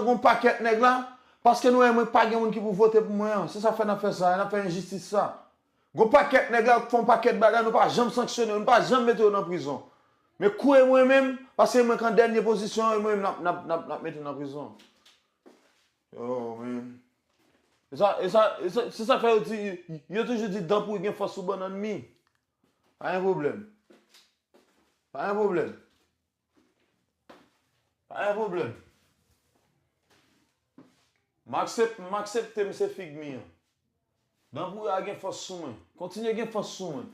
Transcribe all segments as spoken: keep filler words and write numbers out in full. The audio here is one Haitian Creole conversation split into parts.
Gon pakèt nèg la, paske nou wè mwen pa gen moun ki pou vote pou mwen an. Se sa fè n ap fè sa, n ap fè enjistis sa. Gon pakèt nèg la, fè yon pakèt bagay, nou pa janm sanksyone yo, nou pa janm mete yo nan prizon. Men kou e mwen menm, paske mwen k an dènye pozisyon, e mwen menm n ap, n ap, n ap, n ap mete nan prizon. Yo, man. E sa, e sa, e sa, se sa fè yo di, yo toujou di dan pouri gen fòs sou bannann mi. Pa gen pwoblèm. Pa gen pwoblèm. Pa gen pwoblèm. M aksep-, m aksepte m se fig mi an. Dan pouri a gen fòs sou mwen. Kontinye gen fòs sou mwen.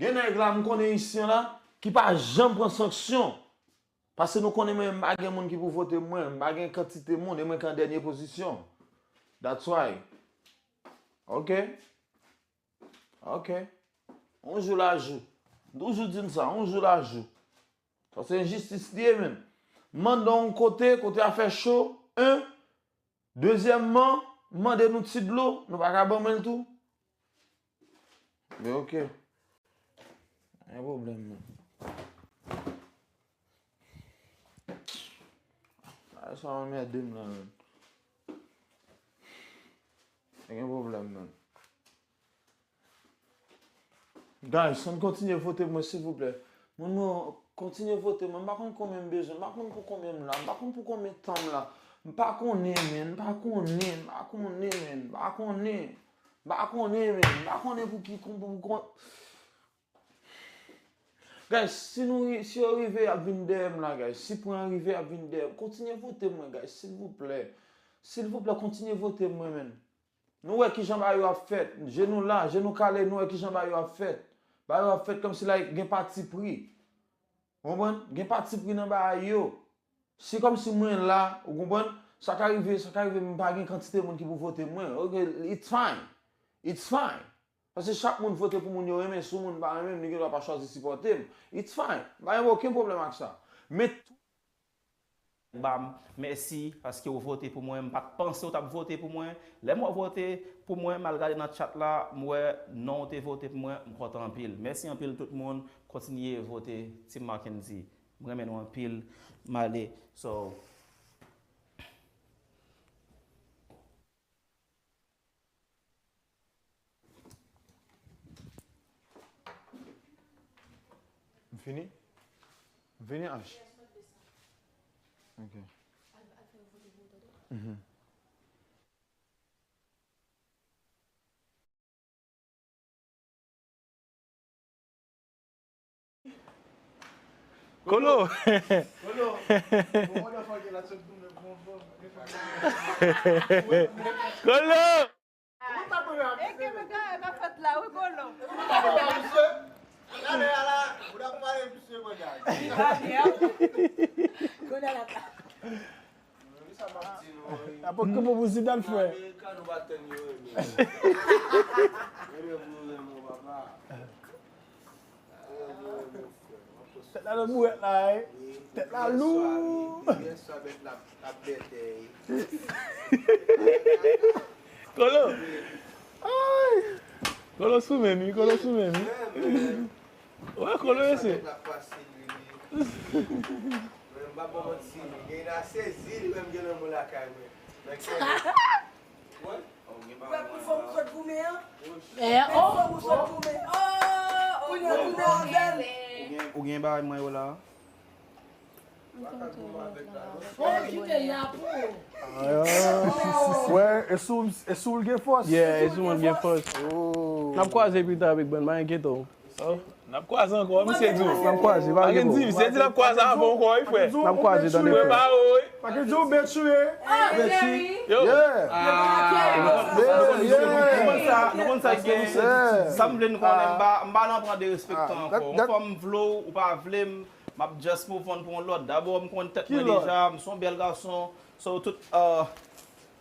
Gen nèg la m konnen isi an la ki pa janm pran sanksyon. Paske nou konnen mwen, m pa gen moun ki pou vote mwen, m pa gen kantite moun, e mwen k an dènye pozisyon. That's why. Ok. Ok. On jou la jou. M toujou di n sa, on jou la jou. Sa se enjistis li ye, menm. M mande yon kote, kote a fè cho, en. Dezyèmman, m mande nou ti dlo, nou pa ka ban mwen l tou? Men ok. Pa gen pwoblèm, non. Ay, sa anmède m la, menm. Pa gen pwoblèm, menm. Guys, ann kontinye vote pou mwen, silvouplè. Moun mwen, kontinye vote mwen. M pa konn konbyen m bezwen. M pa konn pou konbyen m la. M pa konn pou konbyen tan m la. M pa konnen, man. M pa konnen. M pa konnen, man. M pa konnen. M pa konnen, man. M pa konnen pou ki, pou, pou, pou, Guys, si nou, si yo rive, y ap vin dèyè m la, guys. Si pwen an rive, y ap vin dèyè m. Kontinye vote mwen, guys, silvouplè. Silvouplè, kontinye vote mwen, man. Nou wè kijan bagay yo ap fèt. Je nou la, je nou kale, nou wè kijan bagay yo ap fèt. Bagay yo ap fèt kòmsi, like, gen patipri. Ou konprann? Gen patipri nan bagay yo. Se kòmsi mwen la, ou konprann? Sa ka rive, sa ka rive, m pa gen kantite moun ki pou vote mwen. Ok, it's fine. It's fine. Paske chak moun vote pou moun yo renmen, si yon moun pa renmen m, li gen dwa pa chwazi sipòte m. It's fine. M pa gen okenn pwoblèm ak sa. Men tou- Ba m, mèsi paske w vote pou mwen. M pa t panse w t ap vote pou mwen. Lè m wè w vote pou mwen, m al gade nan chat la, m wè non w te vote pou mwen, m kontan anpil. Mèsi anpil tout moun. Kontinye vote Team Mackendy. M renmen nou anpil. M ale. So, M fini? M fini, H? Ok. Mhm. Kolo! Kolo! Kolo! E ke bagay k ap fèt la wi, Kolo. Apot ke pou pou zidal frè. Tèt la nan bourèt la, wi. Tèt la lou. Kolo. Ay. Kolo sou menm, wi. Kolo sou menm, wi. Wè, Kolo mesye. Mwen, m pa ba w manti, gen ase zil, menm gen lanmou lakay mwen. Nan kè mwen. Wè. Ou fè pou fò pou sot goumen an? Eh, oh. Fò pou sot goumen. Oh, oh, kounye a goumen avè l. Ou gen, ou gen bagay mwen yo la? Oh, kite la pou. Ah, wè, e sou, e sou l gen fòs. Yeah, e sou mwen gen fòs. Oh. N ap kwaze pita, Big Brand, pa enkyete w. Oh, n ap kwaze ankò, misye di w. N ap kwaze, pa gen di, misye di n ap kwaze avan ankò, wi, frè. N ap kwaze, tande, frè. Prepare w, wi. Pa gen di w bèt chouye. Bèt chouye. Yo. Yeah. Ah. Yeah. Nou konn sa, nou konn sa ki gen. Sa m vle nou konnen, m pa, m pa nan pran derespektan ankò. Yon fwa m vle w, ou pa vle m, m ap just move on pou yon lòt. Dabò, m konn tèt mwen deja, m se yon bèl gason. So, tout, euh,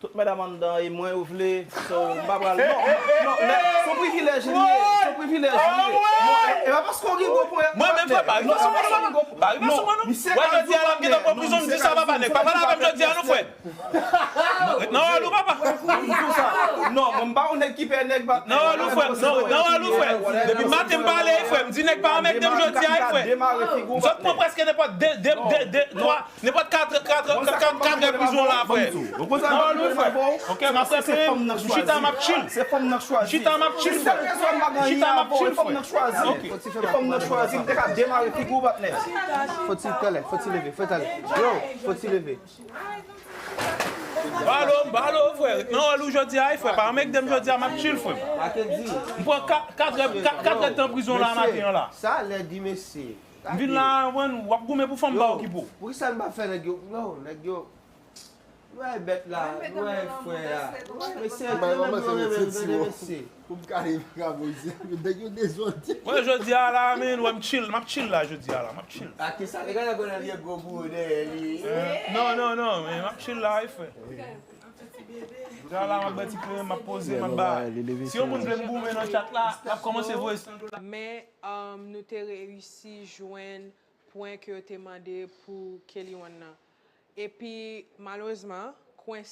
Tout medam anndan e mwen yo vle. So, m pa pral, non, non, non, se yon privilèj li ye, se yon privilèj li ye. Bon, e, e pa paske w gen gwo ponyèt. Mwen menm, frè, pa rive sou mwen non, papa. Pa rive sou mwen non. Wè, jodi a la, m gentan pran prizon, m di sa, papa, nèg pa pale avè m jodi a non, frè. Ret nan wòl ou, papa. Non, mwen m pa yon nèg ki pè nèg bat nèg. Nan ròl ou, frè. Nan ròl ou, frè. Depi maten m pale, frè. M di nèg pa anmègde m jodi a, frè. M sot pran prèske nenpòt de, de, de, de, twa, nenpòt kat, kat, kat, kat, kat prizon la, frè. Nan ròl ou, frè. Ok, m ap rete, m chita, m ap chill. Se fanm nan k chwazi. M chita, m ap chill, frè. M chita, m ap chill, frè. Ok. Se fanm nan k chwazi. M te ka demare figi w, patnè. Fò ti talè, fò ti leve, fò talè. Yo, fò ti leve. Balo, balo, frè. Nan ròl ou jodi a, frè. Pa anmègde m jodi a, m ap chill, frè. M pran kat, kat èd, kat, kat èd tan prizon la maten an la. Sa lè di mesye. M vin la, mwen, w ap goumen pou fanm ba w ki pou. Poukisa n pa fè nèg yo? Non, nèg yo. Wè bèt la, wè frè a. Mesye, tande mesye. Pou m ka rive ka poze. Nèg yo dezòde. Mwen jodi a la, men, wè m chill, m ap chill la jodi a la, m ap chill. A kisa? Nèg la konn al gen gwo bouro dèyè li. Non, non, non, men m ap chill la, wi, frè. Jodi a la, m ap bwè ti kleren, m ap poze, m ap bay. Si yon moun vle m goumen nan chat la, l ap kòmanse voye. Men, um, nou te reyisi jwenn pwen ke yo te mande pou Kelly One nan. Epi, malerezman, kwen